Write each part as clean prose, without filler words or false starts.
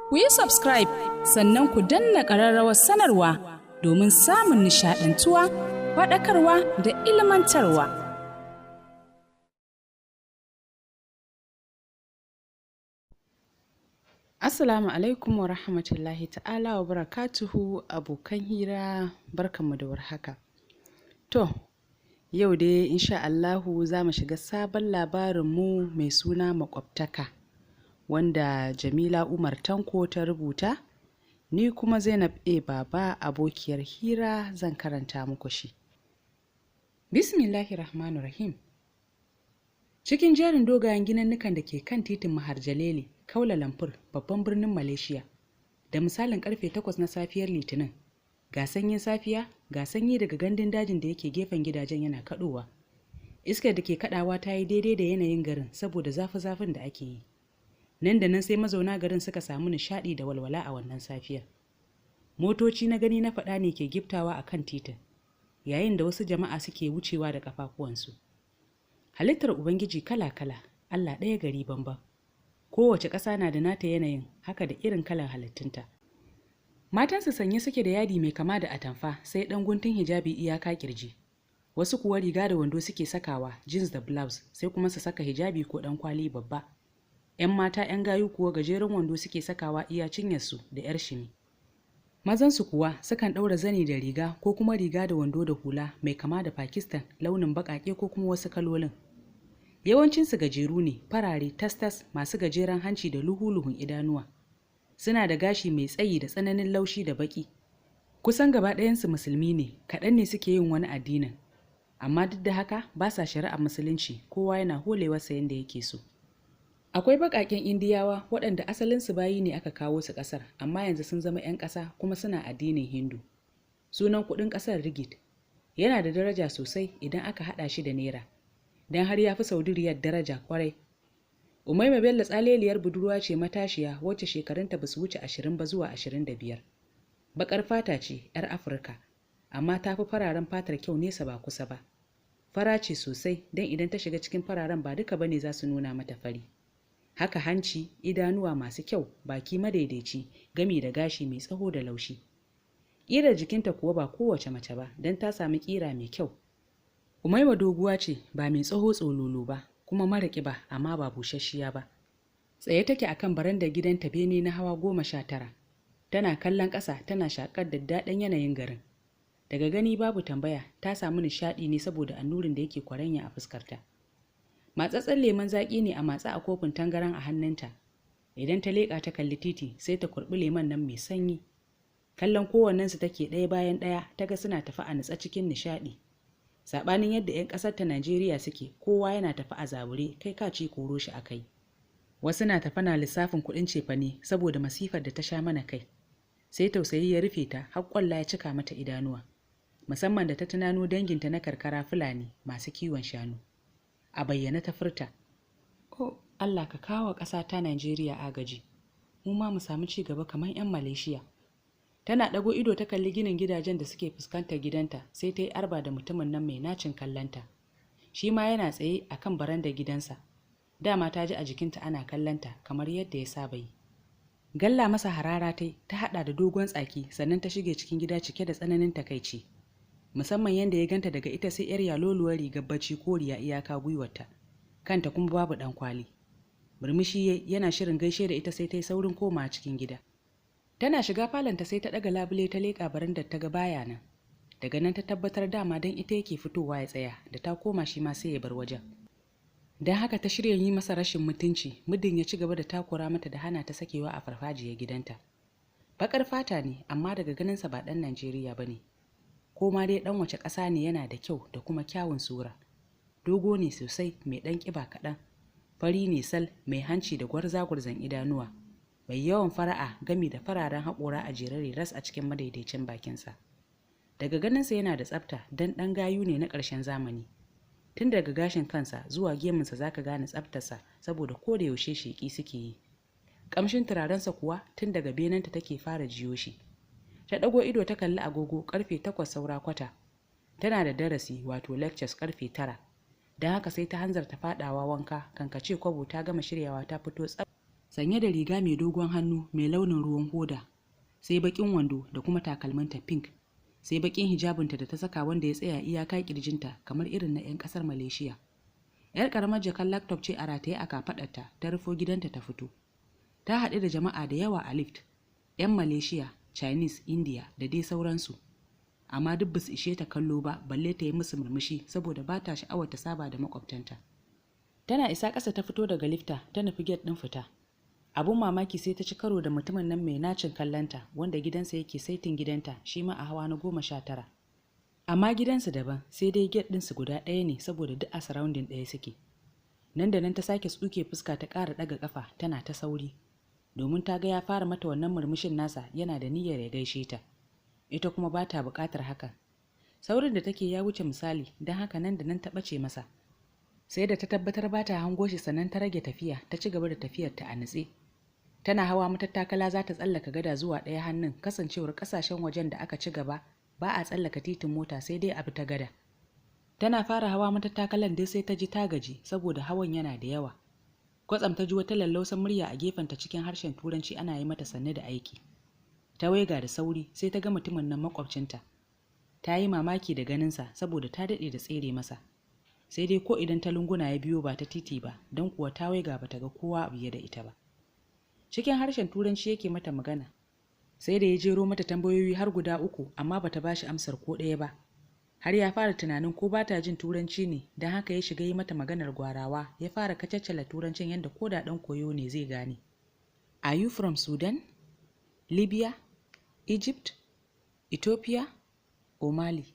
Ku yi subscribe, sannan ku danna ƙararrawar sanarwa domin samun nishaɗantuwa, faɗakarwa da ilmantarwa. Assalamu alaikum wa rahmatullahi ta'ala wa barakatuhu. Abokan hira, barkanmu da warhaka. To, yau dai insha Allahu za mu shiga sabon labarinmu mai suna Makwabtaka, wanda Jamila Umar Tanko ta rubuta, ni kuma Zainab A. Baba, abokiyar hira, zan karanta muku shi. Bismillahir Rahmanir Rahim. Cikin jerin dogayen ginannukan da ke kan titin Maharjalele, Kaula Lumpur, babban birnin Malaysia, da misalin karfe 8 na safiyar Litinin, ga sanyin safiya, ga sanyi daga gandun dajin da yake gefen gidajen yana kadowa. Iskar da ke kadawa ta yi daidai da yanayin garin saboda zafi-zafin da ake yi. Nan da nan sai mazauna garin suka samu nishaɗi da walwala a wannan safiyar. Motoci na gani na faɗa ne ke giftawa a kan titin, yayin da wasu jama'a suke wucewa da ƙafafuwansu. Halittar Ubangiji kala-kala, Allah ɗaya gari bamban. Kowace ƙasa na da nata yanayin, haka da irin kalan halittunta. Matansu sanye suke da yadi mai kama da atamfa, sai ɗan guntun hijabi iyaka kirji. Wasu kuwa riga da wando suke sakawa, jeans da blouse, sai kuma su saka hijabi ko ɗan kwali babba. 'Yan mata 'yan gayu kuwa gajeren wando suke sakawa iya cinyarsu da 'yar shimi. Mazansu kuwa sukan ɗaura zani da riga ko kuma riga da wando da hula mai kama da Pakistan, launin baƙaƙe ko kuma wasu kalolin. Yawancinsu gajeru ne, farare tas-tas, masu gajeren hanci da luhu-luhun idanuwa. Suna da gashi mai tsayi da tsananin laushi da baƙi. Kusan gaba ɗayansu musulmi ne, kaɗan ne suke yin wani addinin. Amma duk da haka ba sa shari'ar musulunci, kowa yana holewarsa yadda yake so. Akwai baƙaƙen Indiyawa waɗanda asalinsu bayi ne aka kawo su ƙasar, amma yanzu sun zama 'yan ƙasa kuma suna addinin Hindu. Sunan kuɗin ƙasar Ringgit. Yana da daraja sosai idan aka haɗa shi da naira, don har ya fi Saudi riyal daraja kwarai. Umaima Bello tsaleliyar budurwa ce matashiya wacce shekarunta ba su wuce 20 ba zuwa 25. Baƙar fata ce, 'yar Afirka, amma ta fi fararen fatar kyau nesa ba kusa ba. Fara ce sosai, don idan ta shiga cikin fararen ba duka bane za su nuna mata fari. Haka hanci, idanuwa masu kyau, baki madaidaici, gami da gashi mai tsaho da laushi. Ƙirar jikinta kuwa ba kowace mace ba, don ta sami ƙira mai kyau. Umaima doguwa ce, ba mai tsaho tsololo ba, kuma mara ƙiba amma ba busasshiya ba. Tsaye take akan barandar gidanta bene na hawa 19. Tana kallon ƙasa, tana shaƙar daddaɗan yanayin garin. Daga gani babu tambaya, ta samu nishaɗi ne saboda annurin da yake kwaranya a fuskarta. Matsatsen lemon zaƙi ne a matsa a kofin tangaran a hannunta. Idan ta leƙa ta kalli titi, sai ta kurɓi lemon nan mai sanyi. Kallon kowannensu take ɗaya bayan ɗaya, ta ga suna tafi a nutsa cikin nishaɗi. Saɓanin yadda 'yan ƙasar ta Najeriya suke, kowa yana tafi a zabure, kai ka ce koro shi akai. Wasu na tafi na lissafin kuɗin cefane saboda masifar da ta sha mana kai. Sai tausayi ya rufe ta, har ƙwalla ya cika mata idanuwa. Musamman da ta tunano danginta na karkara Fulani masu kiwon shanu. A bayyane ta furta, "Oh, Allah ka kawo ƙasa ta Najeriya agaji, mu ma mu samu ci gaba kamar 'yan Malaysia." Tana ɗago ido ta kalli ginin gidajen da suke fuskantar gidanta, sai ta yi arba da mutumin nan mai nacin kallonta. Shi ma yana tsaye a kan barandar gidansa. Dama ta ji a jikinta ana kallonta kamar yadda ya saba yi. Galla masa harara ta ta haɗa da dogon tsaki, sannan ta shige cikin gida cike da tsananin takaici. Musamman yadda ya ganta daga ita sai 'yar yaloluwar rigar bacci koriya iyaka gwiwarta, kanta kuma babu ɗan kwali. Murmushi yana shirin gaishe da ita, sai ta yi saurin komawa cikin gida. Tana shiga falonta sai ta ɗaga labule ta leƙa barandar, ta ga baya nan. Daga nan ta tabbatar dama don ita yake fitowa ya tsaya, da ta koma shi ma sai ya bar wajen. Don haka ta shirya yi masa rashin mutunci muddin ya ci gaba da takura mata da hana ta sakewa a farfajiyar gidanta. Baƙar fata ne, amma daga ganinsa ba ɗan Najeriya ba ne. Ko ma dai ɗan wace ƙasa ne, yana da kyau da kuma kyawun sura. Dogo ne sosai, mai ɗan ƙiba kaɗan. Fari ne sal, mai hanci da gwarza-gwarzan idanuwa. Mai yawan fara'a gami da fararen haƙora a jere ras a cikin madaidaicin bakinsa. Daga ganinsa yana da tsafta, don ɗan gayu ne na ƙarshen zamani. Tun daga gashin kansa zuwa gemunsa zaka gane tsaftarsa, saboda ko da yaushe sheƙi suke yi. Ƙamshin turarensa kuwa tun daga benenta take fara jiyo shi. Ta ɗago ido ta kalli agogo, karfe 7:45. Tana da darasi, wato lectures, karfe 9. Don haka sai ta hanzarta faɗawa wanka, kankace kwabo ta gama shiryawa ta fito tsaf. Sanye da riga mai dogon hannu mai launin ruwan hoda, sai baƙin wando da kuma takalminta pink, sai baƙin hijabinta da ta saka wanda ya tsaya iyaka ƙirjinta kamar irin na 'yan ƙasar Malaysia. 'Yar ƙaramar jakar laptop ce a rataye a kafaɗarta ta rufo gidanta ta fito. Ta haɗu da jama'a da yawa a lift, 'yan Malaysia, Chinese, India da dai sauransu. Amma duk basu ishe ta kallo ba balle ta yi musu murmushi, saboda ba ta sha'awar ta saba da makwabtanta. Tana isa ƙasa ta fito daga lifta ta nufi gate ɗin fita. Abun mamaki, sai ta ci karo da mutumin nan mai nacin kallonta, wanda gidansa yake saitin gidanta, shi ma a hawa na 19. Amma gidansu daban, sai dai gate ɗinsu guda ɗaya ne saboda duk a surrounding ɗaya suke. Nan da nan ta sake tsuke fuska, ta ƙara ɗaga ƙafa tana ta sauri, domin ta ga ya fara mata wannan murmushin nasa, yana da niyyar ya gaishe ta. Ita kuma ba ta buƙatar hakan. Saurin da take ya wuce misali, don haka nan da nan ta ɓace masa. Sai da ta tabbatar ba ta hango shi sannan ta rage tafiya, ta ci gaba da tafiyar ta a nutse. Tana hawa matattakala za ta tsallaka gada zuwa ɗaya hannun, kasancewar ƙasashen wajen da aka ci gaba ba a tsallaka titin mota, sai dai a bi ta gada. Tana fara hawa matattakalan dai sai ta ji ta gaji saboda hawan yana da yawa. Kwatsam ta ji wata lallausan murya a gefenta cikin harshen Turanci ana yi mata sannu da aiki. Ta waiga da sauri, sai ta ga mutumin nan makwabcinta. Ta yi mamaki da ganinsa saboda ta daɗe da tsere masa. Sai dai ko idan ta lunguna ya biyo ba ta titi ba, don kuwa ta waiga ba ta ga kowa a biye da ita ba. Cikin harshen Turanci yake mata magana. Sai da ya jero mata tambayoyi har guda uku, amma bata ba shi amsar ko ɗaya ba. Har ya fara tunanin ko ba ta jin Turanci ne, don haka ya shiga yi mata maganar gwarawa, ya fara kacaccala Turancin yadda ko da ɗan koyo ne zai gane. "Are you from Sudan, Libya, Egypt, Ethiopia or Mali?"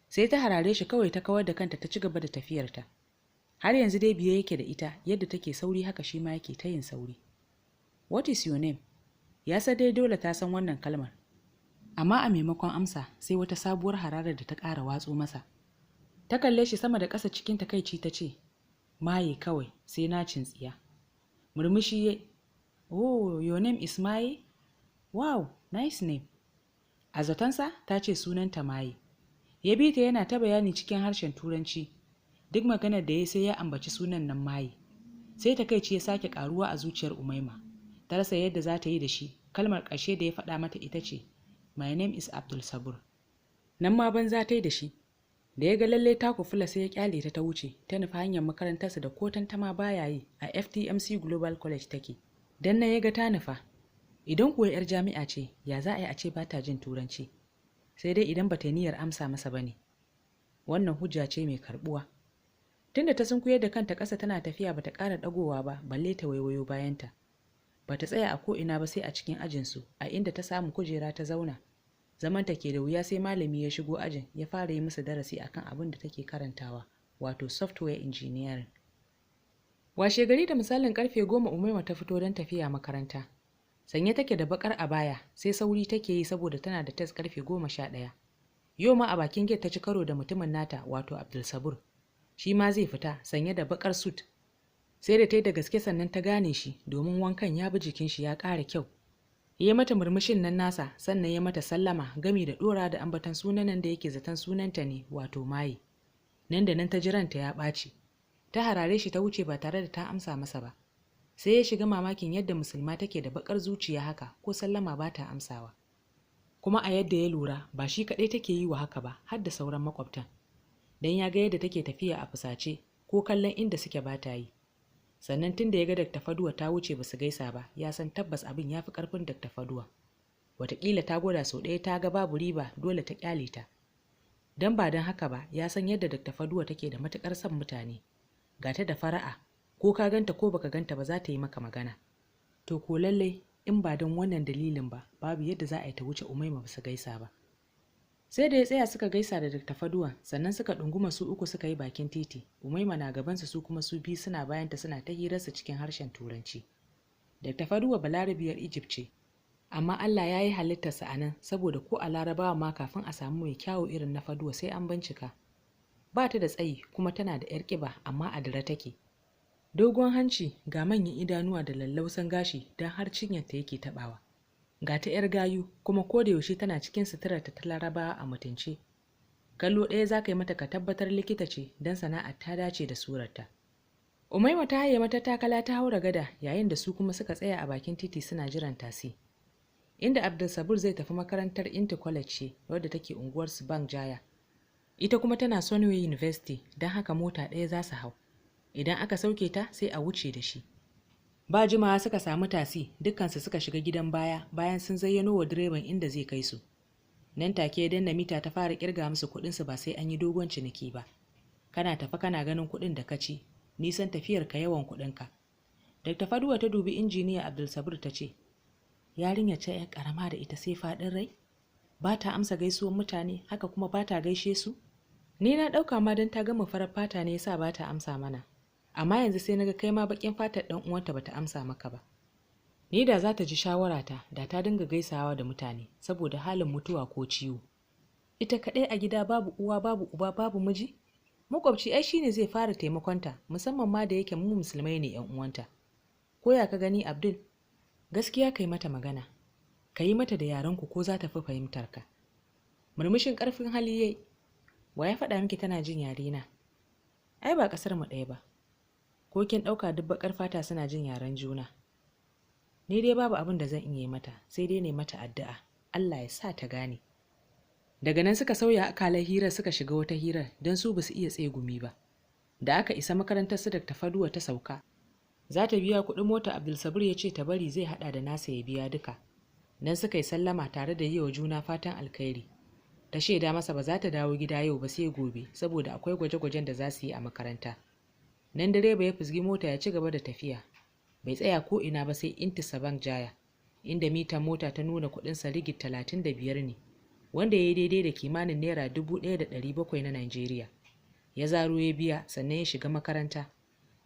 Sai ta harare shi kawai, ta kawar da kanta ta ci gaba da tafiyarta. Har yanzu dai biye yake da ita, yadda take sauri haka shi ma yake ta yin sauri. "What is your name?" Ya san dai dole ta san wannan kalmar. Amma a maimakon amsa, sai wata sabuwar hararar da ta ƙara watso masa. Ta kalle shi sama da ƙasa cikin takaici ta ce, "Maye kawai," sai nacin tsiya. Murmushi ya, "Oh, your name is Maye? Wow, nice name." A zatonsa ta ce sunanta Maye. Ya bi ta yana ta bayani cikin harshen Turanci. Duk maganar da ya sai ya ambaci sunan nan Maye. Sai takaici ya sake karuwa a zuciyar Umaima. Ta rasa yadda za ta yi da shi. Kalmar ƙarshe da ya faɗa mata ita ce, "My name is Abdul Sabur." Nan ma banza ta yi da shi. Da ya ga lalle ta kufula, sai ya kyale ta, ta wuce, ta nufi hanyar makarantarsa da ko tantama baya yi, a FTMC Global College take. Dan nan ya ga ta nufa. Idan kuwa 'yar jami'a ce, ya za a yi a ce ba ta jin Turanci? Sai dai idan ba ta niyyar amsa masa ba ne. Wannan hujja ce mai karbuwa. Tunda ta sunkuyar da kanta ƙasa tana tafiya, bata ƙara ɗagowa ba balle ta waiwayo bayanta. Bata tsaya a ko'ina ba sai a cikin ajinsu, a inda ta samu kujera ta zauna. Zamanta ke da wuya sai malami ya shigo ajin, ya fara yi musu darasi akan abin da take karantawa, wato software engineering. Washe gari da misalin karfe 10 Umaima ta fito don tafiya makaranta. Sanye take da bakar abaya, sai sauri take yi saboda tana da test karfe 11. Yau ma a bakin gate ta ci karo da mutumin nata, wato Abdul Sabur. Shi ma zai fita sanye da bakar suit. Sai da ta yi da gaske sannan ta gane shi, domin wankan ya bi jikin shi ya ƙara kyau. Ya mata murmushin nan nasa, sannan ya mata sallama gami da ɗora da ambatan sunan nan da yake zaton sunanta ne, wato Maye. Nan da nan ta ji ranta ya ɓaci. Ta harare shi ta wuce ba tare da ta amsa masa ba. Sai ya shiga mamakin yadda musulma take da bakar zuciya haka, ko sallama ba ta amsawa. Kuma a yadda ya lura, ba shi kaɗai take yi wa haka ba, har da sauran makwabtan, don ya ga yadda take tafiya a fusace, ko kallon inda suke ba ta yi. Sannan tun da ya ga Dr. Faduwa ta wuce ba su gaisa ba, ya san tabbas abin ya fi ƙarfin Dr. Faduwa. Wataƙila ta gwada sau ɗaya ta ga babu riba, dole ta ƙyale ta. Don ba don haka ba, ya san yadda Dr. Faduwa take da matuƙar son mutane. Ga ta da fara'a, ko ka ganta ko baka ganta ba za ta yi maka magana. To ko lallai in ba don wannan dalilin ba, babu yadda za a yi ta wuce Umaima ba su gaisa ba. Sai da ya tsaya suka gaisa da Dr. Faduwa, sannan suka ɗunguma su uku suka yi bakin titi. Umaima na gabansu, su kuma su biyu suna bayanta, suna ta hirarsu cikin harshen Turanci. Dr. Faduwa Balarabiyar Egypt ce, amma Allah ya yi halittarsa a nan, saboda ko a Larabawa ma kafin a samu mai kyawu irin na Faduwa sai an bincika. Ba ta da tsayi kuma tana da 'yar ƙiba, amma a dire take. Dogon hanci, ga manyan idanuwa da lallausan gashi don har cinyarta yake taɓawa. Ga ta 'yar gayu, kuma ko da yaushe tana cikin suturarta ta Larabawa a mutunce. Kallo ɗaya za ka yi mata ka tabbatar likita ce, don sana'ar ta dace da surarta. Umaima ta haye matattakala ta haura gada, yayin da su kuma suka tsaya a bakin titi suna jiran tasi. Inda Abdul Sabur zai tafi makarantar Inter College ce wadda take unguwar Subang Jaya. Ita kuma tana Sunway University, don haka mota ɗaya za su hau. Idan aka sauke ta, sai a wuce da shi. Ba jimawa suka samu tasi, dukkansu suka shiga gidan baya bayan sun zayyano wa direban inda zai kai su. Nan take ya danna mita ta fara kirga musu kuɗinsu, ba sai an yi dogon ciniki ba. Kana tafi kana ganin kuɗin da ka ci, nisan tafiyar ka yawan kuɗinka. Dr. Faduwa ta dubi Injiniya Abdul Sabur ta ce, "Yarinya ce 'yar ƙarama da ita sai faɗin rai? Ba ta amsa gaisuwan mutane, haka kuma ba ta gaishe su? Ni na ɗauka ma don ta gama farar fata ne yasa ba ta amsa mana. Amma yanzu sai naga kai ma baƙin fatar ɗan uwanta bata amsa maka ba. Ni da za ta ji shawarata, da ta dinga gaisawa da mutane saboda halin mutuwa ko ciwo. Ita kaɗai a gida, babu uwa, babu uba, babu miji. Makwabci ai shine zai fara taimakonta, musamman ma da yake mu musulmai ne 'yan uwanta. Ko ya ka gani, Abdul? Gaskiya kai mata magana. Ka yi mata da yarenku ko za ta fi fahimtar ka." Murmushin ƙarfin hali yayi. "Wa ya faɗa miki tana jin yarena? Ai ba ƙasar mu ɗaya ba. Ko kin ɗauka duk baƙar fata suna jin yaren juna? Ni dai babu abin da zan iya yi mata, sai dai ne mata addu'a. Allah ya sa ta gane." Daga nan suka sauya akalar hirar suka shiga wata hirar, don su basu iya tsegumi ba. Da aka isa makarantar su Dr. Faduwa ta sauka. Za ta biya kuɗin mota, Abdulsabur ya ce ta bari, zai haɗa da nasa ya biya duka. Nan suka yi sallama tare da yi wa juna fatan alkhairi. Ta shaida masa ba za ta dawo gida yau ba sai gobe, saboda akwai gwaje-gwajen da za su yi a makaranta. Nan direba ya fusgi mota ya ci gaba da tafiya. Bai tsaya ko ina ba sai Inti Sabang Jaya, inda mitan mota ta nuna kuɗinsa ringgit 35 ne, wanda ya yi daidai da kimanin naira 1,700 na Najeriya. Ya zaro ya biya, sannan ya shiga makaranta,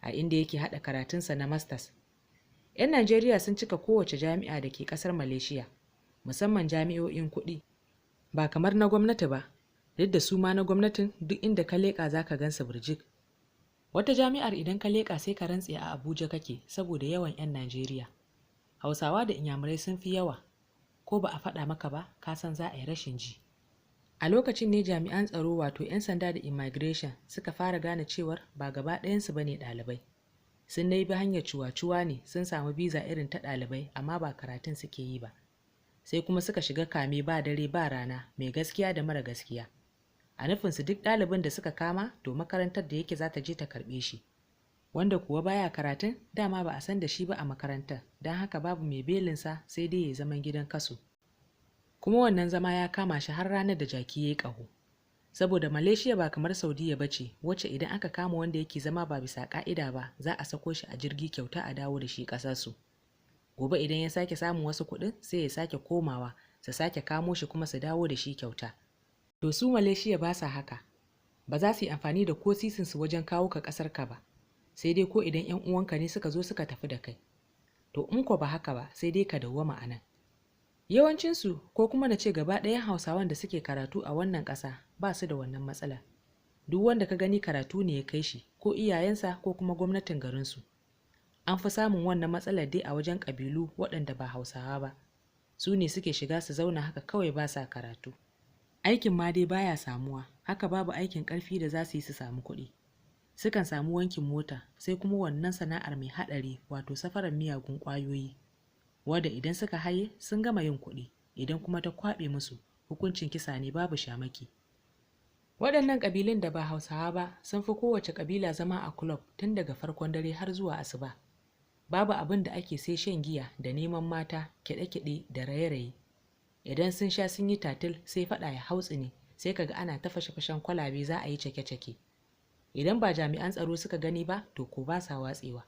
a inda yake haɗa karatunsa na masters. 'Yan Najeriya sun cika kowace jami'a da ke ƙasar Malaysia, musamman jami'o'in kuɗi. Ba kamar na gwamnati ba, duk da su ma na gwamnatin duk inda ka leƙa za ka gansu birjik. Wata jami'ar idan ka leƙa sai ka rantse a Abuja kake saboda yawan 'yan Najeriya. Hausawa da Inyamurai sun fi yawa, ko ba a faɗa maka ba, ka san za a yi rashin ji. A lokacin ne jami'an tsaro, wato 'yan sanda da immigration, suka fara gane cewar ba gaba ɗayansu ba ne ɗalibai. Sun dai bi hanyar cuwa-cuwa ne sun samu biza irin ta ɗalibai, amma ba karatun suke yi ba. Sai kuma suka shiga kame ba dare ba rana, mai gaskiya da mara gaskiya. A nufinsu duk ɗalibin da suka kama, to makarantar da yake za ta je ta karɓe shi. Wanda kuwa baya karatun, dama ba a san da shi ba a makarantar, don haka babu mai belinsa, sai dai ya zaman gidan kaso. Kuma wannan zama ya kama shi har ranar da jaki ya yi ƙaho. Saboda Malaysia ba kamar Saudiya ba ce, wacce idan aka kama wanda yake zama ba bisa ƙa'ida ba, za a sako shi a jirgi kyauta a dawo da shi ƙasarsu. Gobe idan ya sake samun wasu kuɗin, sai ya sake komawa, su sake kamo shi kuma su dawo da shi kyauta. To su Malaysia ba sa haka. Ba za su yi amfani da ko sisinsu wajen kawo ka ƙasar ka ba, sai dai ko idan 'yan uwanka ne suka zo suka tafi da kai. To in ko ba haka ba, sai dai ka dawwama a nan. Yawancinsu, ko kuma na ce gaba ɗayan Hausawan da suke karatu a wannan ƙasa, ba su da wannan matsala. Duk wanda ka gani karatu ne ya kai shi, ko iyayensa ko kuma gwamnatin garinsu. An fi samun wannan matsalar dai a wajen ƙabilu waɗanda ba Hausawa ba. Su ne suke shiga su zauna haka kawai ba sa karatu. Aikin ma dai baya samuwa, haka babu aikin ƙarfi da za su yi su samu kuɗi. Sukan samu wankin mota, sai kuma wannan sana'ar mai haɗari, wato safarar miyagun ƙwayoyi, wadda idan suka haye sun gama yin kuɗi, idan kuma ta kwaɓe musu, hukuncin kisa ne babu shamaki. Waɗannan ƙabilun da ba Hausawa ba sun fi kowace ƙabila zama a kulob tun daga farkon dare har zuwa asuba. Babu abin da ake sai shan giya da neman mata, kiɗe-kiɗe da raye-raye. Idan sun sha sun yi tatil, sai faɗa ya hautsine, sai kaga ana ta fashe-fashen kwalabe, za a yi cake-cake. Idan ba jami'an tsaro suka gani ba, to ko ba sa watsewa.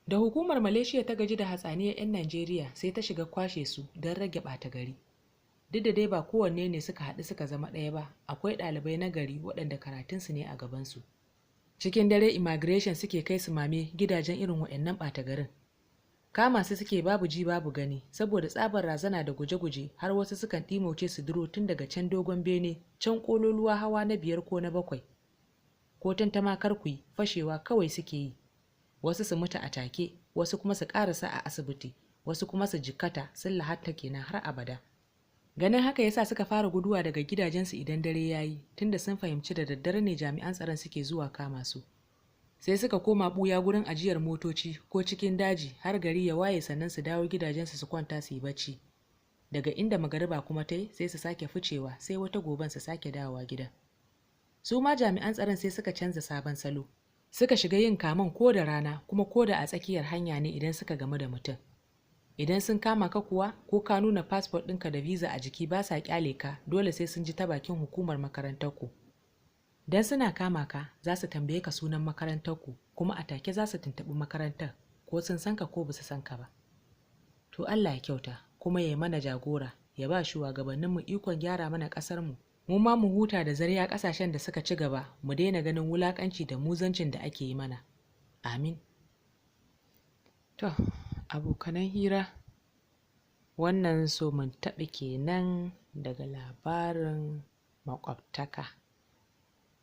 Da hukumar Malaysia ta gaji da hatsaniyar 'yan Najeriya, sai ta shiga kwashe su don rage ɓata gari. Duk da dai ba kowanne ne suka haɗu suka zama ɗaya ba, akwai ɗalibai na gari waɗanda karatunsu ne a gabansu. Cikin dare immigration suke kai su mame gidajen irin waɗannan ɓata garin. Kama su suke babu ji babu gani, saboda tsabar razana da guje-guje har wasu sukan ɗimauce su duro tun daga can dogon bene, can ƙololuwa, hawa na biyar ko na bakwai. Ko tantama kar ku yi, fashewa kawai suke yi. Wasu su mutu a take, wasu kuma su ƙarasa a asibiti, wasu kuma su jikkata sun lahatta kenan har abada. Ganin haka yasa suka fara guduwa daga gidajensu idan dare ya yi, tunda sun fahimci da daddare ne jami'an tsaron suke zuwa kama su. Sai suka koma ɓuya gurin ajiyar motoci ko cikin daji har gari ya waye, sannan su dawo gidajensu su kwanta su yi bacci. Daga inda magariba kuma ta yi, sai su sake ficewa, sai wata goben su sake dawowa gida. Su ma jami'an tsaron sai suka canza sabon salo. Suka shiga yin kamen ko da rana kuma ko da a tsakiyar hanya ne idan suka gamu da mutum. Idan sun kama ka kuwa, ko ka nuna fasfot ɗinka da visa a jiki, ba sa kyale ka, dole sai sun ji ta bakin hukumar makarantarku. Dan suna kama ka, za su tambaye ka sunan makarantarku, kuma a take za su tuntuɓi makarantar ko sun san ka ko ba su san ka ba. To Allah ya kyauta, kuma ya yi mana jagora, ya ba shugabanninmu ikon gyara mana ƙasarmu, mu ma mu huta da zarya ƙasashen da suka ci gaba, mu daina ganin wulaƙanci da muzancin da ake yi mana. Amin. To, abokanan hira, wannan so mun taɓa kenan daga labarin Maƙwabtaka.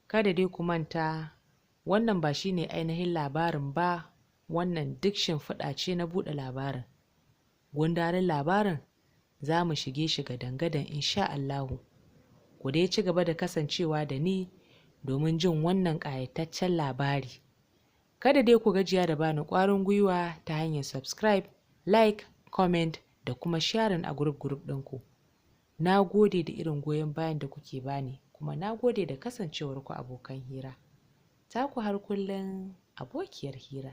Kada dai ku manta, wannan ba shine ainihin labarin ba, wannan duk shimfiɗa ce na buɗe labarin. Gundarin labarin za mu shige shi gadan-gadan insha Allahu. Ku dai ci gaba da kasancewa da ni domin jin wannan ƙayataccen labari. Kada dai ku gajiya da bani ƙwarin gwiwa ta hanyar subscribe, like, comment da kuma sharing a group group ɗinku. Na gode da irin goyon bayan da kuke bani, kuma na gode da kasancewarku abokan hira. Taku har kullum, abokiyar hira.